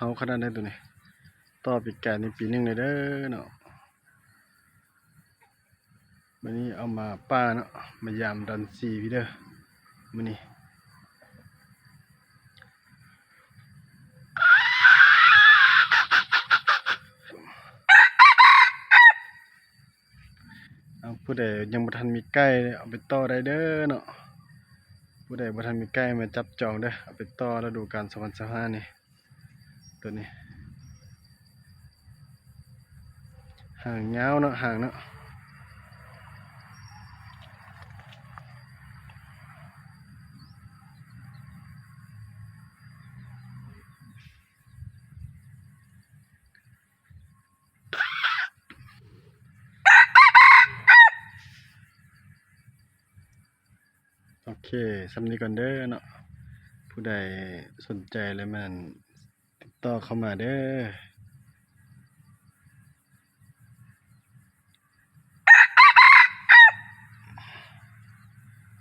ເອົາຂະໜາດໃດໂຕນີ້ ຕໍ່ປີກາຍນີ້ປີໜຶ່ງເລີຍເດີເນາະ. ມື້ນີ້ເອົາມາປ່າເນາະ ມາຢາມດອນຊີພີເດີມື້ນີ້. ເອົາ ຜູ້ໃດຍັງບໍ່ທັນມີໄກ່ ເອົາໄປຕໍ່ໄດ້ເດີເນາະ. ຜູ້ໃດບໍ່ທັນມີໄກ່ ມາຈັບຈອງເດີ ເອົາໄປຕໍ່ລະດູການສອງພັນຊາວຫ້ານີ້. ໂຕນີ້ຫາງຍາວເນາະ ຫາງເນາະ. ໂອເຄ ສ່ຳນີ້ກ່ອນເດີເນາະ. ຜູ້ໃດສົນໃຈແລ້ວແມ່ນຕິດຕໍ່ເຂົ້າມາເດີ.